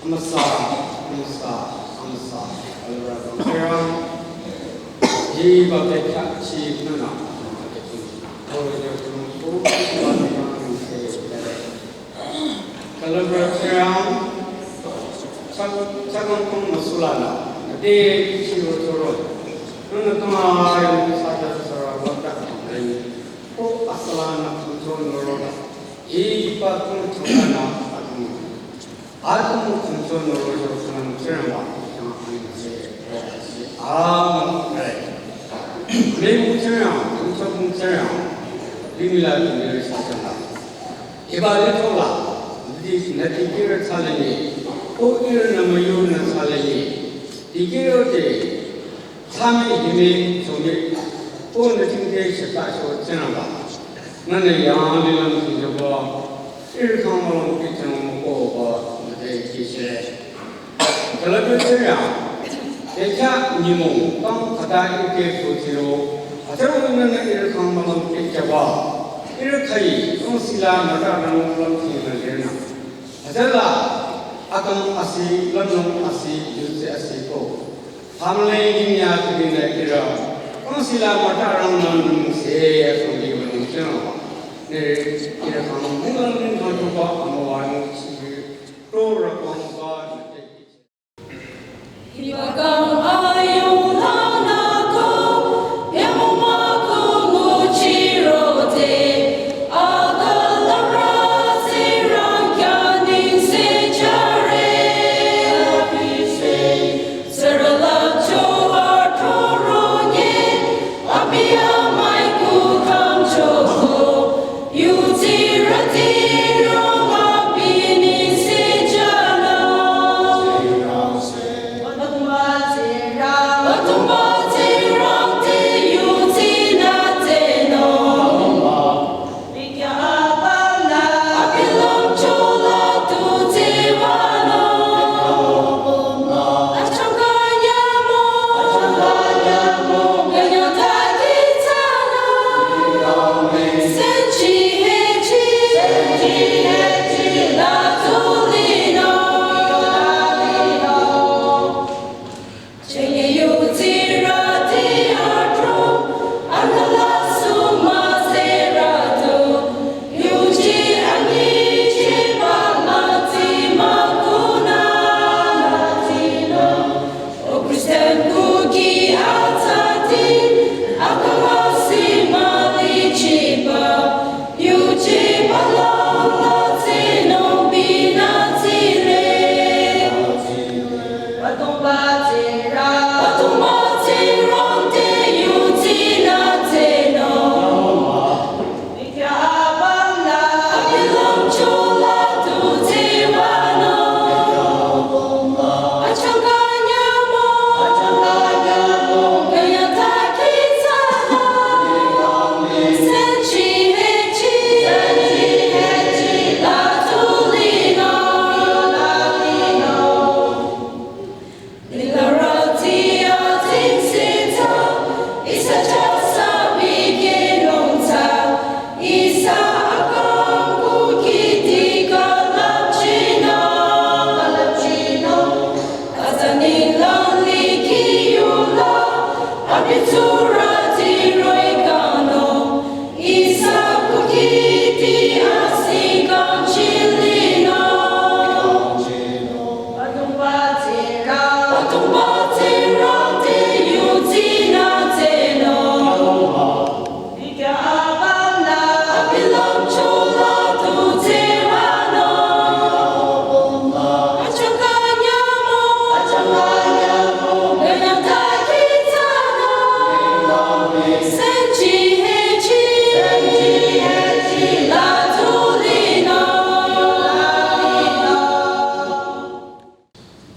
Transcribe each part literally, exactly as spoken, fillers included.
Amüsa, amüsa, amüsa. Alura bangkerang. Hiba bekya chi nana. Oro de kumku. Kalabra kerang. Chak chakang kong masulana. Ade chi ro choro. Nana kama rin sa da sa ra wa da. Ko asalana kumcho noro. Hiba kumcho nana. Atum kumcho noro yo sanang cherang wa, yang ani se, amen. Mei mu cherang, kumcho mu cherang, bimila bimila sa cherang. Iba le tola, di, na di kira chalani, o kira na mayu na chalani, di kira te, Tsami himi tsumi ko nü tingde shita sho tsinaba. Nünü yang lilang tingde ba, iri kang malang pi tsang mo ko ba, nü te ki shire. Kalabi tsirya, te kya nyimong, kang kata iri ke so tsiro, atsara nünü iri kang malang pi tsaba, iri kai, kang sila mata nang malang tingde lirna. Atsara, akang asi, lamnong asi, yutse asi ko. Hamle inya kibine ira. Kang sila mata rang nan nung se ya kong di nung chen wa. Ne ira kang nung nung nung kang tuba amo wa nung chi. To ra kang ba ne te. Hibakang ayong nana ko, yamoma ko nguchi rote.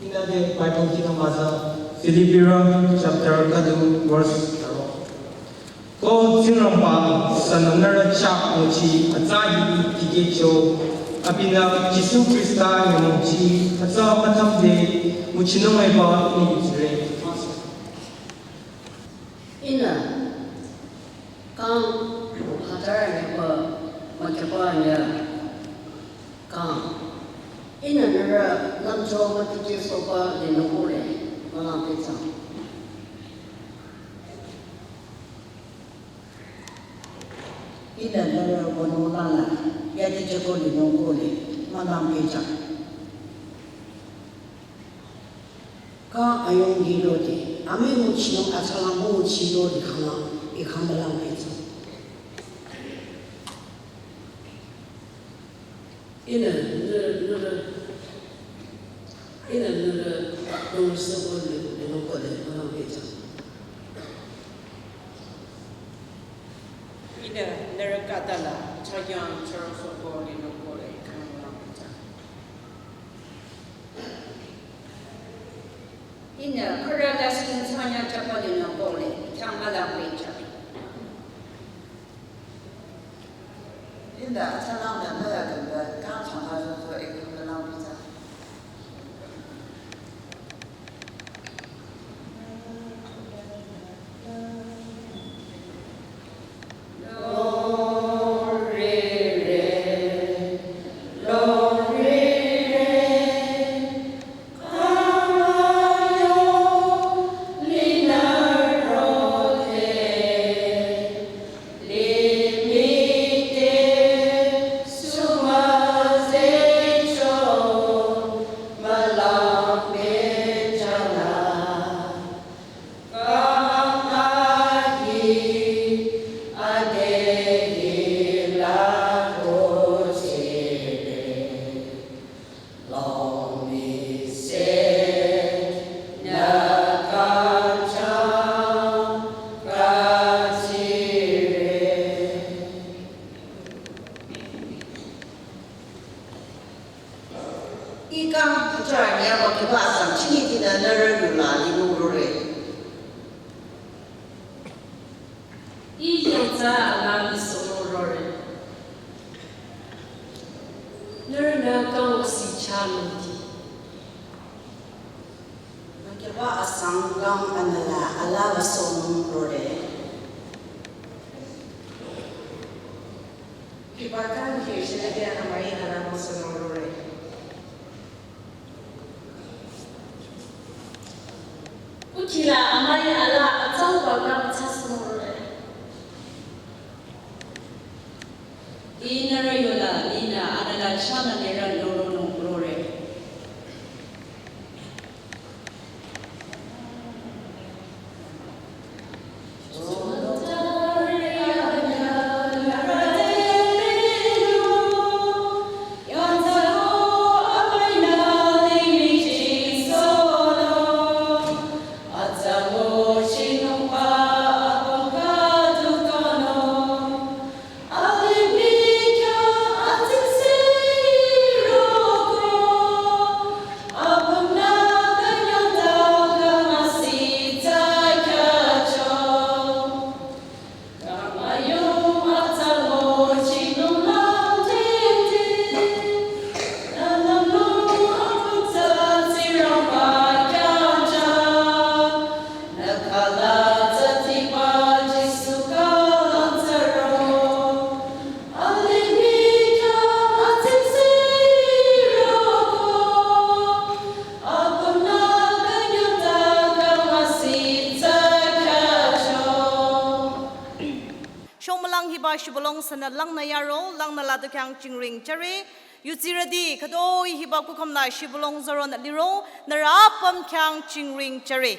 Inade Bible kinü maza Filipirü chapter khüdu verse tharo. Ko Tsingrangba sanü nührü chah nguchi atsa hi tikehcho abinü Jisu Khrista nyümongchi atsa müthamde nguchinung eba ni tsire. Ihnü kang hatar nyepa mükyepa nya kang. Ihnü nührü lümcho mütikehsohba linung kohle, mülang pehjüng. Ihnü nührü wünung lala, yadi jüko linung kohle, mülang pehjüng. Kang ayung lirode, amii nguchinung atsalang nguchirode khanglang, ikhang mülang pehjüng. Ihnü nührü, nührü, ihnü nührü longri sohko linung kohle, mülang pehjüng. Ihnü nührü khütala chayang chüro sohko linung kohle, ikhang mülang pehjüng. Ihnü khürü lasih chayang chüko linung kohle, ikhang mülang pehjüng. Ihnü atsalang nü nührü kangba kang changba sohko, ikhang mülang pehjüng. Ih kang pütsa nyaba kiba asang chini dinü nührü yula linung rore. Ih yangthsa ala lisohnung rore. Nührünü kang wüsi chanungdi. Mükiba asang kang anüla ala lisohnung rore. Kiba kang ke shinade amüi ala lisohnung rore. Kukhila amüi ala atsauba kang thsasohnung rore. Ih nührü yula, ihnü anüla chanü nührü noronung rore. Shomülang hiba shibülung sünü langnü yaro, langnü ladu khyang chingring jüre. Yudsirüti, khütoi hiba kukhümnü shibülung züronü liro, nührü apüm khyang chingring jüre.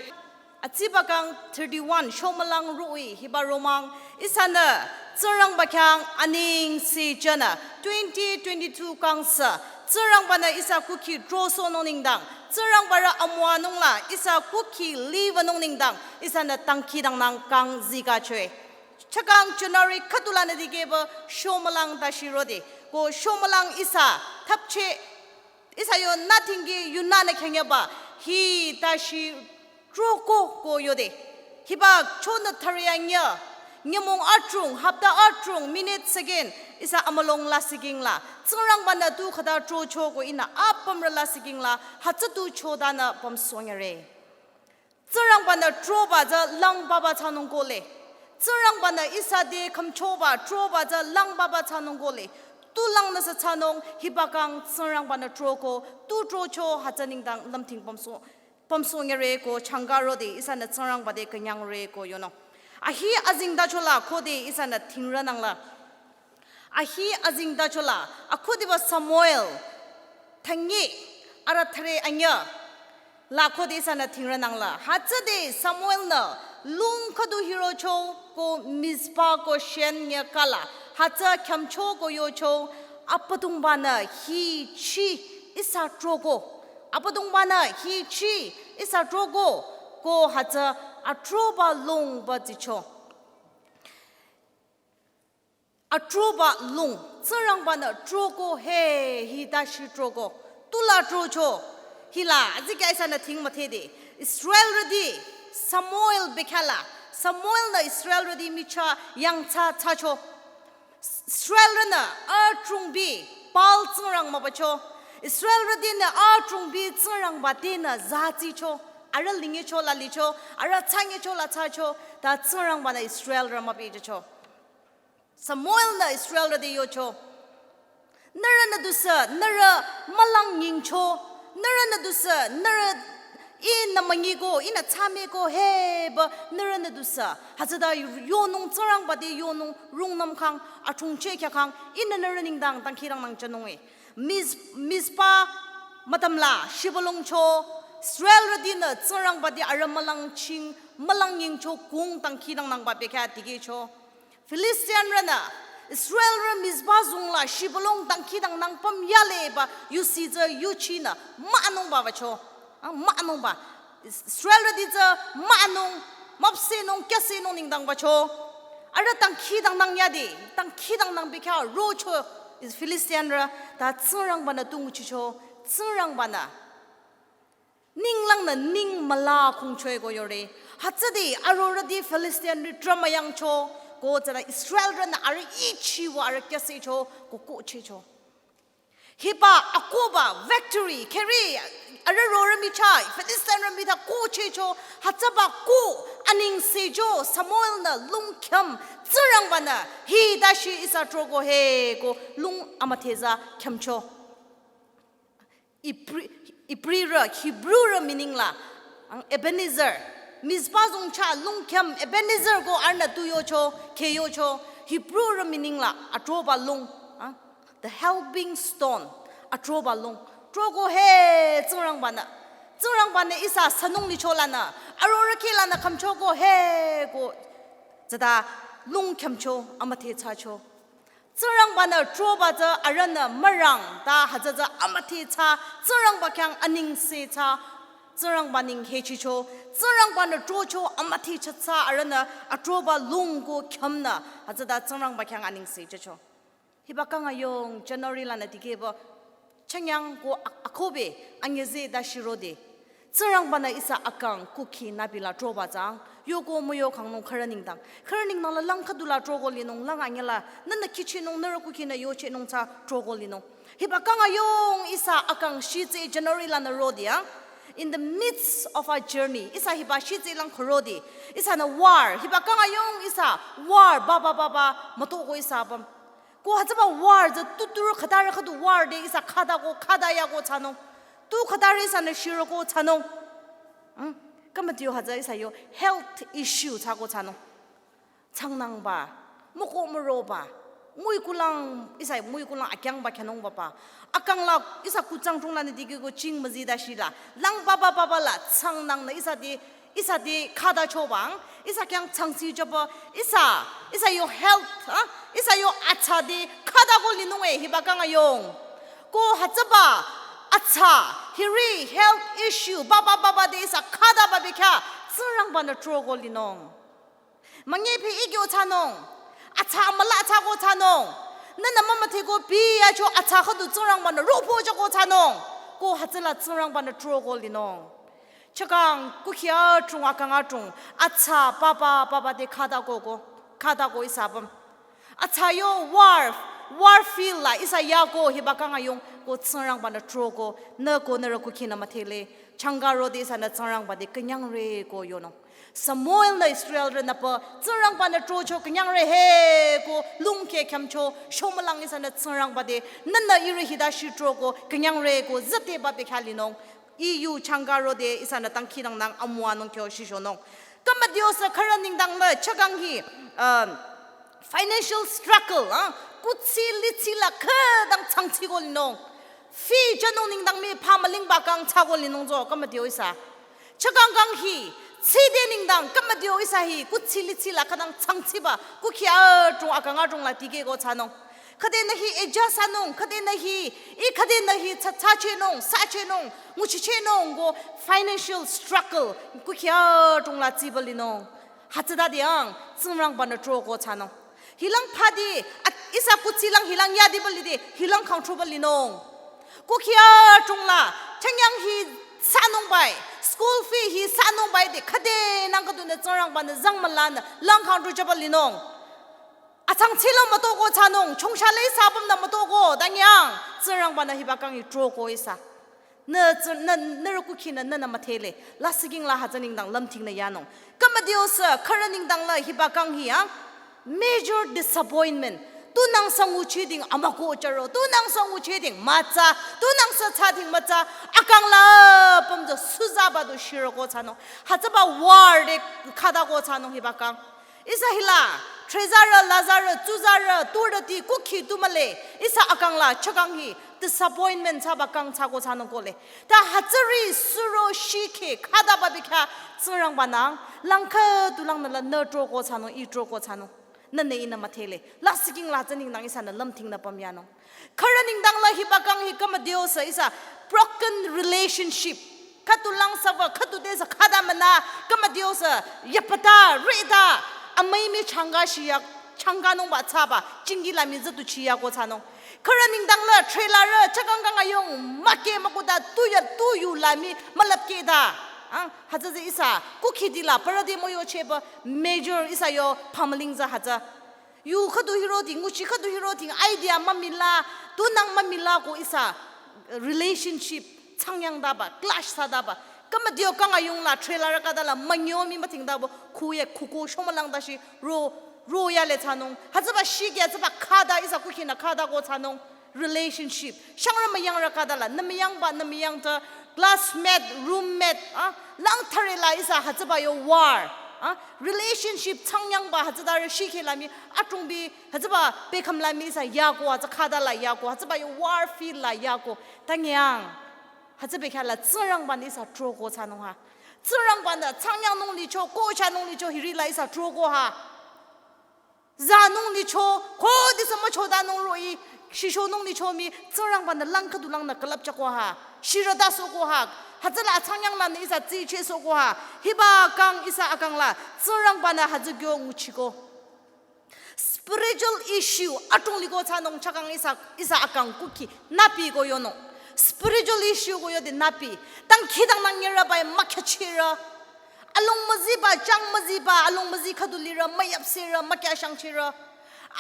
Atsibakang thirty-one, shomülang ruh-i hiba romang, ihsanü Tsingrangba khyang anengse jünü, twenty twenty-two kang sü, Tsingrangbanü ihsa kukhi trosohnung nengdang, Tsingrangbarü amüwanung la ihsa kukhi liwünung nengdang, ihsanü dangkhidangnang kang zikachoe. Chakang January khüdulanü dikehba shomülang tashi rode, ko shomülang ihsa thapche, ihsa yo nothing ki yunanü khyang yaba, hi tashi troko ko yode. Hiba chonü thariya nya, nyümong adrong, hapta adrong, minute second, ihsa amülung lasih king la, Tsingrangbanü tu khüta trocho ko ihnü apümrü lasih king la, hütsü tu chodanü pümsohnyüre. Tsingrangbanü troba tsü langbaba thsanung kohle. Tsingrangbanü ihsa te khümchoba troba tsü langbaba thsanung kohle. Tulang nüsü thsanung, hiba kang Tsingrangbanü troko, tu trocho hütsü nengdang lümthing pümsoh, pümsoh nyere ko changa rode ihsanü Tsingrangba te künyangre ko yonung. Ahi azengtacho la khode ihsanü thingrünangla. Ahi azengtacho la, akhudiba Samuel, thünye, arüh thüre anyüh, la khode ihsanü thingrünangla. Hütsüde Samuel-nü lung khüdu hirocho ko Mizpa ko Shen nyü kala. Hütsü khyümcho ko yocho, Abüdongbanü hichi ihsa troko. Abüdongbanü hichi ihsa troko. Ko hütsü atroba lung ba tsicho. Atroba lung, Tsingrangbanü troko he, hita shi troko. Tula trocho, hila, azikya ihsanü thing müthede. Israelrüti, Samuel bekhala, Samuel-nü Israelrüti michah yangthsa thsacho. Israelrünü adrongbi, Baal tsingrang mübacho. Israelrütinü adrongbi Tsingrangba tenü zatsicho. Arüh lingecho la licho, arüh thsangecho la thsacho, ta Tsingrangbanü Israelrü mübichicho. Samuel-nü Israelrü te yocho. Nührünü dusü, nührü mülang nyingcho. Nührünü dusü, nührü ihnü münyiko, ihnü thsameko, heba, nührünü dusü. Hütsüta yonung Tsingrangba te yonung rungnüm khang, athungcheh kya khang, ihnü nührü nengdang dangkhidangnang thsanunge. Miz-, Mizpa mütamla, shibülungcho, Israelrütinü Tsingrangba te arüh mülang ching, mülang nyingcho kung dangkhidangnangba bekha dikehcho. Philistine-rünü Israelrü Mizpa zungla shibülung dangkhidangnang püm yaleba yusi tsü yuchinü münungba bacho. Ah, münungba. Is-, Israelrüti tsü münung, müpsehnung, kyasehnung nengdang bacho. Arüh dangkhidangnang yade, dangkhidangnang bekha rocho is Philistine-rü ta Tsingrangbanü tu nguchicho, Tsingrangbanü ninglangnü ning müla khungchoi ko yore. Hütsüde arorüti Philistine-rü drama yangcho, ko tsüta Israelrünü arüh ichiwa arüh kyasehcho, ko kohchehcho. Hiba akohba victory, kheri arüh rorü michah, Philistine-rü michah kohchehcho, hütsüba ko anengsehcho, Samuel-nü lung khyüm, Tsingrangbanü, hita shi ihsa troko he, ko lung amüthetsü khyümcho. Ibri-, Ibrirü, Hebrew-rü meaning la, ang Ebenezer. Mizpa zung chah lung khyüm Ebenezer ko arühnü tu yocho, khe yocho. Hebrew-rü meaning la, atroba lung. Ah, the helping stone. Atroba lung. Troko he Tsingrangbanü. Tsingrangbanü ihsa sünung licho lanü. Arorüh khe lanü khümchoko he ko. Tsüta lung khyümcho, amüthetsücho. Tsingrangbanü troba tsü arühnü mürang ta hütsü tsü amüthetsü Tsingrangba khyang anengsethsa Tsingrangba neng hechicho Tsingrangbanü trocho amüthetsü tsü arühnü atroba lung ko khyümnü hütsüta Tsingrangba khyang anengsethsacho. Hiba kang ayung January lanü dikehba Chanyang ko ak-, akohbe anyüzeh ta shirode. Tsingrangbanü ihsa akang kukhi nübila troba tsang, yoko müyo khangnung khürü nengdang. Khürü nengdang la lang khüdula troko linung lang anyüla, nühnü kihchinung nührü kukhinü yochehnung tsü troko linung. Hiba kang ayung ihsa akang shitse January lanü rode ya. In the midst of our journey, ihsa hiba shitse lang khürode. Ihsanü war, hiba kang ayung ihsa war, baba baba, mütoko ihsa bam. Ko hütsüba war tsü tuturü khütarü khüdu war de ihsa khütako khüta yako thsanung. Tu khütarü ihsanü shiroko thsanung. Hmm? Kamadio hütsü ihsa yo health issue thsako thsanung. Changnangba, müko müroba, müikulang, ihsa müikulang akyangba khyünungba ba. Akang la ihsa kuchang chunglanü dikehko ching müzida shila. Lang baba baba la changnangnü ihsa de ihsa te khüta chobang, ihsa khyang changsi choba, ihsa, ihsa yo health, ha? Ihsa yo atsa te khütako linung e hiba kang ayung. Ko hütsüba atsa, hiri health issue, baba baba te ihsa khütaba bekhyah, Tsingrangbanü troko linung. Münyi phi ikyo thsanung, atsa amüla thsako thsanung. Nühnü mümüdheko biyacho atsa khüdu Tsingrangbanü ropo jüko thsanung. Ko hütsüla Tsingrangbanü troko linung. Chakang, kukhi atung, akang atung, atsa, papa, papa te khütako ko, khütako ihsa bam. Atsa yo war, war field la ihsa yako hiba kang ayung, ko Tsingrangba-nü troko, nü ko nührü kukhinü müdhele, changka rode ihsanü Tsingrangba te künyangre ko yonung. Samuel-nü Israelrünü pü Tsingrangba-nü trocho künyangre he ko lungke khyamcho, shomülang ihsanü Tsingrangba te, nühnü ihrü hita shi troko künyangre ko züteba bekhyah linung. Iyu changka rode ihsanü dangkhidangnang amüwanung kyo shishonung. Khümüdiosü khürü nengdang la chakang hi, um, financial struggle, ah, kuthsi lithsi la khüdang changchiko linung. Fee jünung nengdang mii phamülingba kang chako linung zo khümüdio ihsa. Chakang kang hi, tside nengdang khümüdio ihsa hi, kuthsi lithsi la khüdang changchiba, kukhi adrong akang adrong la tikeh ko thsanung. Khüdenü hi eja thsanung, khüdenü hi, ih khüdenü hi thsa thsachehnung, thsachehnung, nguchichehnung ko financial struggle, kukhi adrong la tsiba linung. Hütsütade ang, Tsingrangba-nü troko thsanung. Hilang phade, at-, ihsa kuthsi lang hilang yadiba lide, hilang kangthroba linung. Kukhi adrong la, changyang hi thsanung bai, school fee hi thsanung bai de, khüdenang khüdunü Tsingrangba-nü zang mülanü, lang kangthro jüba linung. Achangchilo mütoko thsanung, chongshale ihsa apümnü mütoko, dangyang, Tsingrangba-nü hiba kang hi troko ihsa. Nü, tsü, nü, nührü kukhinü, nühnü müdhele, lasih king la hütsü nengdang lümthingnü yanung. Khümüdiosü, khürü nengdang la hiba kang hi ya, major disappointment. Tunang sü nguchiding amüko jüro, tunang sü nguchiding mütsa, tunang sü thsading mütsa, akang la pümtsü suzaba du shiroko thsanung. Hütsüba war de khüdako thsanung hiba kang. Ihsa hila, threzarü, lazarü, tsuzarü, turüti, kukhi tu mühle, ihsa akang la, chakang hi, disappointment thsaba kang thsako thsanung kohle. Ta hütsüri suro shikhe, khüdaba bekhyah, Tsingrangba-nü, lang khüdu langnü la nü troko thsanung, ih troko thsanung. Nühnü ihnü müdhele, lasih king la tsü nengdang ihsanü lümthingnü pümyanung. Khürü nengdang la hiba kang hi khümüdiosü ihsa broken relationship. Khüdu lang sü wü, khüdu te sü khüda münü, khümüdiosü yapata, rita, amüi mii changka shiya, changkanungba thsaba, chingi la mii zütu chiya ko thsanung. Khürü nengdang la trailer, chakang kang ayung, müke mükuda, tuya, tuyu la mii, mülüpkeda. Ah, hütsütsü ihsa, kukhidi la, parade müyochehba, major ihsa yo, phamüling tsü hütsü. Yu khüdu hiroding, nguchi khüdu hiroding, idea mümila, tunang mümila ko ihsa relationship changyangdaba, clash thsadaba. Khümüdio kang ayung la trailer khüda la münyo mii müthingdabo, khuye khuko shomülang dashi ro, ro yale thsanung. Hütsüba shikhe, hütsüba khüda ihsa kukhinü khüdako thsanung. Relationship. Shangrü müyangrü khüda la, nü müyangba, nü müyang ta, classmate, roommate, ah, lang thare la ihsa hütsüba yo war, ah, relationship changyangba hütsüdarü shikhe la mii, adrongbi hütsüba pekham la mii ihsa yako, hütsü khüda la yako, hütsüba yo war feel la yako, tangyang. Hütsü bekhyah la Tsingrangba-nü ihsa troko thsanung ha. Tsingrangba-nü changyangnung licho, ko chanung licho, hiri la ihsa troko ha. Zanung licho, khodesü müchodanung roh-i, shishonung licho mii, Tsingrangba-nü lang khüdu langnü külüpchako ha, shirüda soko ha, hütsüla changyang lanü ihsa tsicheh soko ha, hiba kang ihsa akang la, Tsingrangba-nü hütsü kyo nguchiko. Spiritual issue, adrong liko thsanung chakang ihsa, ihsa akang kukhi, nüpi ko yonung. Spiritual issue ko yode nüpi, dangkhidangnang nyerü bai mükyachehrü. Alung müziba, chang müziba, alung müzi khüdu lirü, müyapsehrü, mükyashangchehrü.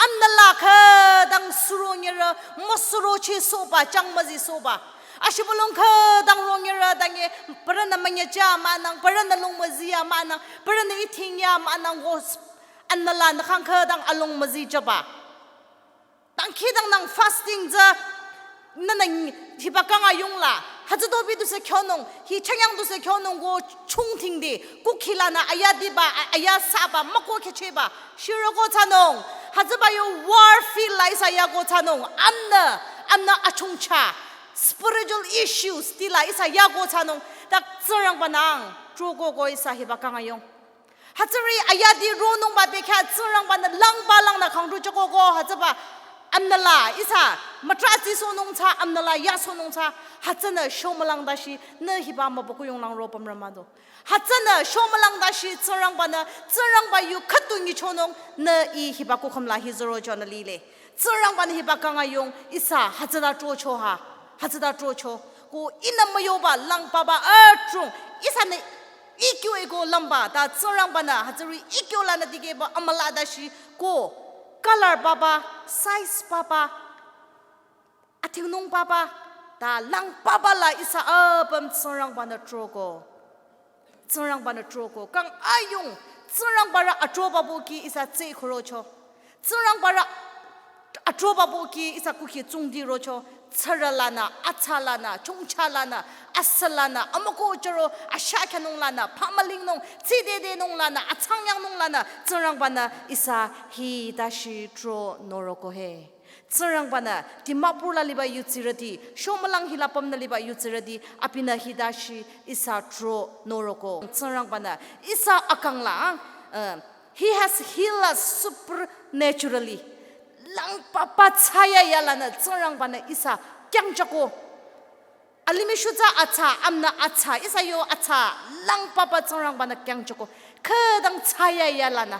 Amnü la khüdang suro nyerü, müsurocheh soba, chang müzi soba. Ashibülung khüdang ro nyerü, dange, parünü münyacha münang, parünü lung müziya münang, parünü ithingya münang, gos, amnü la nü khang khüdang alung müzi jüba. Dangkhidangnang fasting tsü, nünü hiba kang ayung la, hütsü dobi dusü kyonung, hi changyang dusü kyonung ko chungtingde, kukhi lanü ayadiba, a-, ayasaba, müko khyachehba, shiroko thsanung, hütsüba yo war feel la ihsa yako thsanung, amnü, amnü achungcha, spiritual issues ti la ihsa yako thsanung, ta Tsingrangba-nü ang, troko ko ihsa hiba kang ayung. Hütsüri ayadi ronungba bekhyah Tsingrangba-nü langba langnü kangdru choko ko hütsüba amnü la ihsa mütrah tsisohnung tsü amnü la yasohnung tsü hütsünü shomülang dashi nü hiba mübükuh yonglang ro pümrü mah do. Hütsünü shomülang dashi Tsingrangba-nü Tsingrangba yu khüdu nyichonung nü ih hiba kukhüm la hi züro chonü lile. Tsingrangba-nü hiba kang ayung ihsa hütsüta trocho ha, hütsüta trocho. Ko ihnü müyoba langpaba adrong ihsanü ikyo eko lümba ta Tsingrangba-nü hütsüri ikyo lanü dikehba amüla dashi ko color papa, size papa, athingnung papa, Ta lang papa la ihsa apüm Tsingrangba-nü troko. Tsingrangba-nü troko. Kang ayung Tsingrangba rü atroba boki ihsa tse khorocho. Tsingrangba rü atroba boki ihsa kuki tsungdi rocho. Tsara lanü, atsa lanü, chongcha lanü, asa lanü, amoko choro, asha kyanung lanü, pamalingnung, tsidedenung lanü, atsangyangnung lanü, Tsingrangba-nü ihsa hitashi tro noroko he. Tsingrangba-nü Dimapur la liba yutsirüti, Shomalang hila pümnü liba yutsirüti, abinü hitashi ihsa tro noroko. Tsingrangba-nü ihsa akang la, uh, He has healed us supernaturally. Lang papa tsaya yalanü Tsingrangba-nü ihsa kyangjüko. Alimih shutsa atsa, amnü atsa, ihsa yo atsa, lang papa Tsingrangba-nü kyangjüko. Khüdang tsaya yalanü.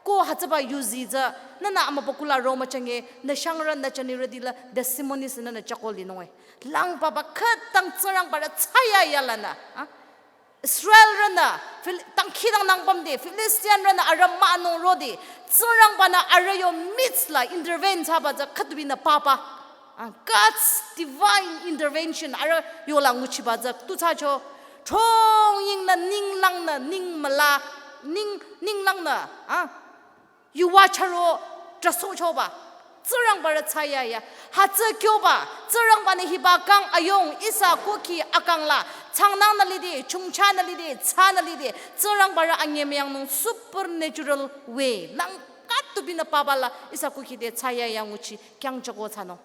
Ko hütsüba yuzi tsü, nünü amübükuh la ro müchange, nü shangrü nü chanirüti la testimony sü nünü jüko linung e. Lang papa khüdang Tsingrangba rü tsaya yalanü. Ha? Israelrünü, Fil-, dangkhidangnang pümde, Filistinrünü arüh münung rode, Tsingrangba-nü arüh yo midst la intervene thsaba tsü khüdubinü papa. Ah, God's divine intervention arüh yola nguchiba tsü tu thsacho. Chongyingnü ninglangnü ningmüla, ning, ninglangnü, ah, yuva charo trahsohchoba. Tsingrangba rü tsaya ya. Hütsü kyoba. Tsingrangba-nü hiba kang ayung ihsa kuki akang la. Tsangnangnü lide, chongchanü lide, tsanü lide. Tsingrangba rü anyemüyangnung supernatural way. Lang khüdubinü papa la ihsa kuki te tsaya ya nguchi kyangjüko thsanung.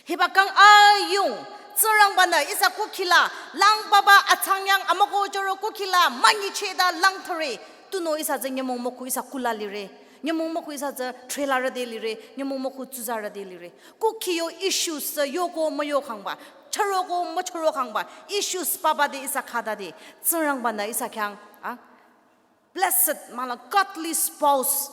Hiba kang ayung, Tsingrangba-nü ihsa kuki la, lang papa atsangyang amüko choro kuki la, münyichehta lang thüre, tunüo ihsa tsü nyümong mükhu ihsa kuh la lire, nyümong mükhu ihsa tsü trailer rü te lire, nyümong mükhu tsuzarü te lire. Kuki yo issues tsü yoko müyo khangba, chüroko müchüro khangba, issues papa te ihsa khüta te, Tsingrangba-nü ihsa khyang, ah, blessed, mahla godly spouse.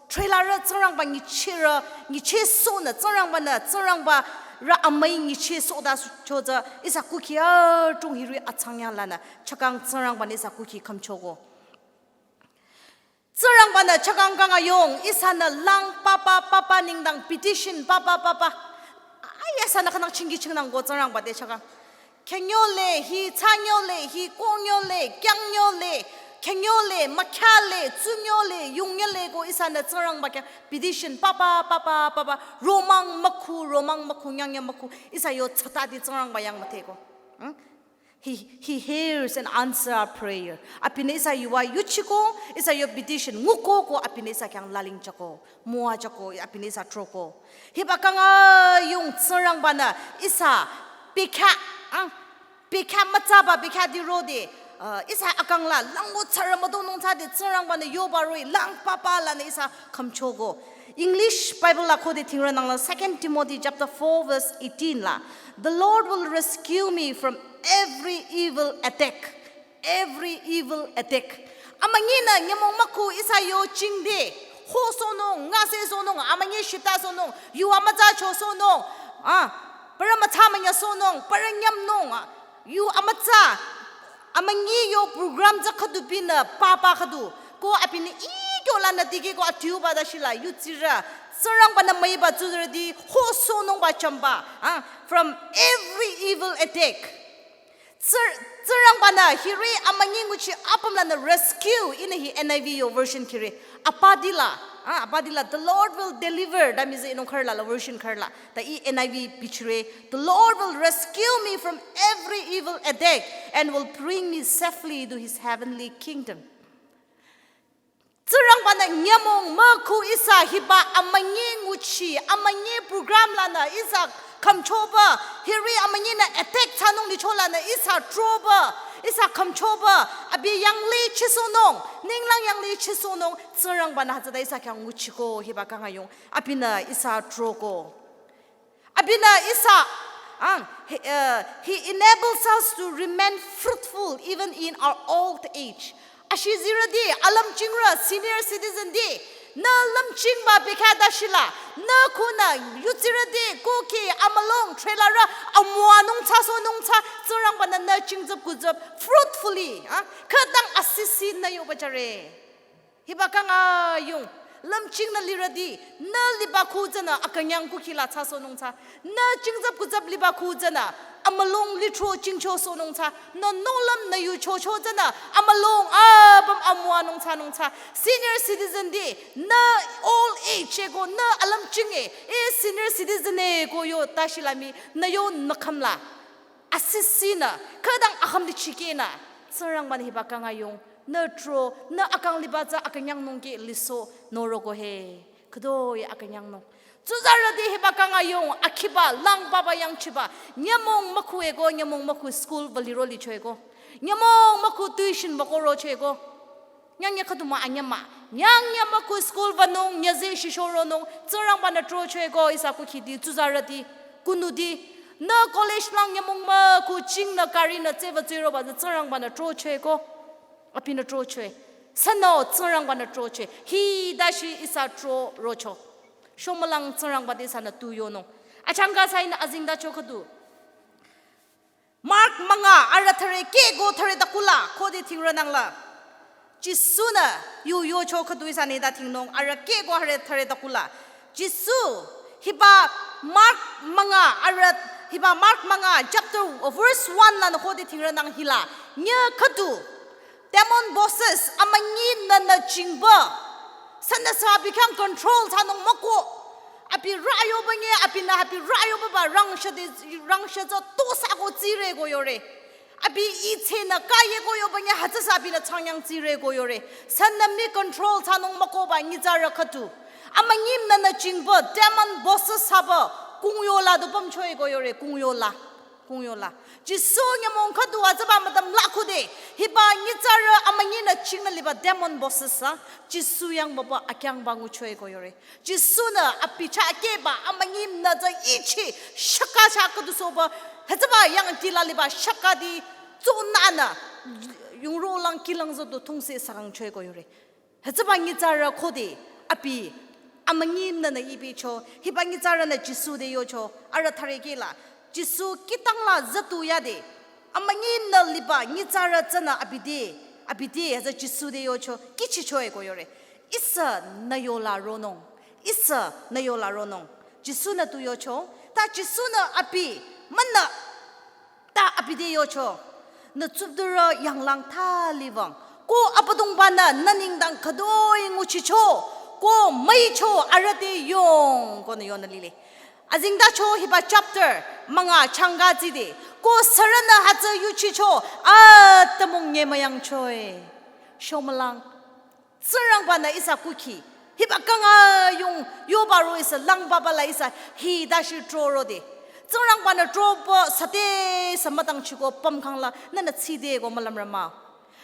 Trailer rü Tsingrangba nyichirü, nyichisohnü, Tsingrangba-nü, Tsingrangba rü amüi nyichisohta su-, cho tsü, ihsa kuki atung hiri atsangyang lanü, chakang Tsingrangba-nü ihsa kuki khümchoko. Tsingrangba-nü chakang kang ayung, ihsanü lang papa, papa nengdang petition, papa, papa. Ai, ihsanü khanang chingki chingnang ko Tsingrangba te chakang. Khyangyo le, hi tsangyo le, hi kongyo le, kyangyo le, khyangyo le, makhya le, tsunyo le, yungyo le ko ihsanü Tsingrangba khyang petition, papa, papa, papa, romang mükhu, romang mükhu, nyangya mükhu, ihsa yo tsatati Tsingrangba yang mütheko. Hmm? He, he hears and answer our prayer. Abinü ihsa yuva yuchiko, ihsa yo petition nguko ko abinü ihsa khyang lalingjüko, müwajüko, abinü ihsa troko. Hiba kang ayung Tsingrangba-nü ihsa bekhyah, ah, bekhyah mütsaba bekhyahti rode, ah, ihsa akang la, lang o tsarü müdonung thsade Tsingrangba-nü yoba roh-i, lang papa lanü ihsa khümchoko. English Bible la khode thingrü nangla Second Timothy chapter four verse eighteen la, "The Lord will rescue me from every evil attack." Every evil attack. Amünyinü nyümong mükhu ihsa yo chingde, khosohnung, ngasesohnung, amünyi shitasohnung, yu amütsa chosohnung, ah, parü mütsa münyasohnung, parü nyümnung, ah, yu amütsa, amünyi yo program tsü khüdubinü papa khüdu, ko abinü ikyo lanü dikehko adiuba tashila, yutsirü, Tsingrangba-nü müiba tsuzarüti, khosohnungba chamba, ah, from every evil attack. Tsir-, Tsingrangba-nü hiri amünyi nguchi apüm lanü rescue ihnü hi N I V yo version khire. Apadila, ah, apadila, "The Lord will deliver," ta mizi inung kharla la version kharla. Ta i N I V bichire, "The Lord will rescue me from every evil attack and will bring me safely to his heavenly kingdom." Tsingrangba-nü nyümong mükhu ihsa hiba amünyi nguchi, amünyi program lanü ihsa khümchoba, hiri amünyinü attack thsanung licho lanü ihsa troba, ihsa khümchoba, abi yanglih chisohnung, ninglang yanglih chisohnung, Tsingrangba-nü hütsüta ihsa khyang nguchiko hiba kang ayung, abinü ihsa troko. Abinü ihsa, ah, he, uh, he enables us to remain fruitful even in our old age. Ashizirüti, alümchingrü, senior citizen ti, nü lümchingba bekhyah tashila, nü khunü, yutsirüti, kuki, amülung, trailer rü, amüwanung thsa, sohnung thsa, Tsingrangba-nü nü chingzüp kuzüp, fruitfully, ah, khütang asisi nü yoba jüre. Hiba kang ayung, Lümchingnü lirüti, nü liba khu tsünü akünyang kukhi la thsasohnung thsa. Nü chingzap kuzap liba khu tsünü amülung lithro chingchosohnung thsa. Nü nohlüm nü yuchocho tsünü amülung apüm amüwanung thsanung thsa. Senior citizen ti, nü old age eko, nü alümchinge, e senior citizen eko yo tashilami, nü yo nü khümla. Asisi nü, khütang akhümdi chikehnü, Tsingrangbanü hiba kangayong, nü tro, nü akang liba tsü akünyangnung ke liso, norogo he, khütoi akünyangnung. Tsuzarüti hiba kangayong, akhiba, lang baba yangchiba, nyümong mükhu eko, nyümong mükhu school va liro licho eko. Nyümong mükhu tuition va korocho eko. Nyangnyü khüdu mah anyü mah. Nyangnyü mükhu school vanung, nyüzeh shishoronung, Tsingrangbanü trocho eko ihsa kukhiti, tsuzarüti, kunuti. Nü college lang nyümong mükhu chingnü karinü tseva tsiroba tsü Tsingrangbanü trocho eko. Abinü trocho e. Sünü Tsingrangbanü trocho e. Hi dashi ihsa tro rocho. Shomülang Tsingrangba te ihsanü tu yonung. Achangka ihsa inü azingdacho khüdu. Mark münga arüh thüre keko thüre takula khode thingrünangla. Jisu-nü yu yocho khüdu ihsa nengdang thingnung arüh keko arüh thüre takula. Jisu hiba Mark münga arüh hiba Mark münga chapter verse one lanü khode thingrünang hila. Nyü khüdu. Demon bosses, amünyi nünü chingba. Sünüsü abi khyang control thsanung mükoh. Abi rü ayoba nge, abinü abi rü ayoba ba rangshade, rangsha tsü tosa ko tsire ko yore. Abi itsünü kaye ko yoba nge, hütsüsü abinü changyang tsire ko yore. Sünü mii control thsanung mükohba nyitsarü khüdu. Amünyi nünü chingba, demon bosses thsaba, kungyola du pümchoi ko yore, kungyola. Kungyola. Jisu nyümong khüdu atsaba mütam la khude. Hiba nyitsarü amünyinü chingnü liba demon bosses-a. Jisu yang baba akyangba nguchoi ko yore. Jisu-nü abi chah keba amünyinü tsü ichi shaka chah khüdu soba. Hütsüba yang tila liba shaka di tsünanü yungro lang kilang zodu tungse sakang choi ko yore. Hütsüba nyitsarü khode abi amünyi nünü iibicho, hiba nyitsarünü Jisu te yocho, arüh thüre kila, Jisu kitang la zütu yade, amünyi nü liba nyitsarü tsünü abi te, abi te, hütsü Jisu te yocho, kihchicho e ko yore. Ihsa nü yola ronung, ihsa nü yola ronung. Jisu-nü tu yocho, ta Jisu-nü abi, münü Ta abi te yocho, nü tsüpdurü yanglang thali wüng. Ko Abüdongba-nü nü nengdang khütoi nguchicho, ko müicho arüh te yong, konü yonü lile. Azingdacho hiba chapter münga changka tside, ko sürünü hütsü yuchicho, atümung nyemüyangcho e. Shomülang. Tsingrangba-nü ihsa kukhi. Hiba kangayong yoba ro ihsa lang baba la ihsa hi dashi tro rode. Tsingrangba-nü troba süte sü mütang chiko pümkhang la nünü tside ko mülümrü mah.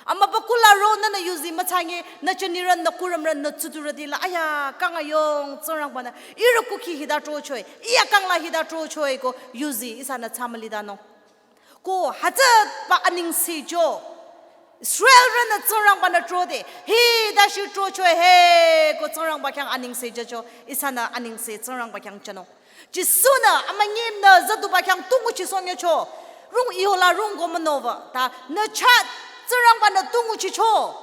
Amübükuh la ro nünü yuzi mütsange nü chünirü nü kurümrü nü tsudurüti la aya kangayong Tsingrangba-nü ihrü kukhi hita trocho e. Iya kang la hita trocho e ko yuzi ihsanü tsamülitanung. Ko hütsüba anengse jo. Israelrünü Tsingrangba-nü trode. Hi dashi trocho he ko Tsingrangba khyang anengse jücho. Ihsanü anengse Tsingrangba khyang jünung. Jisu-nü amünyinü züduba khyang tu nguchisohng yocho. Rung iyola rung ko münüba. Ta nü chah Tsingrangba-nü tu nguchicho.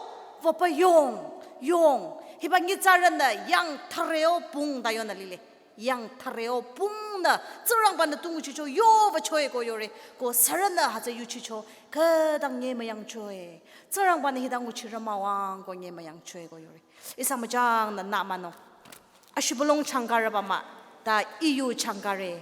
Wüpü yong, yong. Hiba nyitsarünü yang thüreo pung ta yonü lile. Yang thüreo pungnü Tsingrangba-nü tu nguchicho yo wücho e ko yore. Ko sürünü hütsü yuchicho khütang nyemüyangcho e. Tsingrangba-nü hita nguchirü mah wüng ko nyemüyangcho e ko yore. Ihsa müjangnü nü münung. Ashibülung changkareba mah. Ta iyu changkare.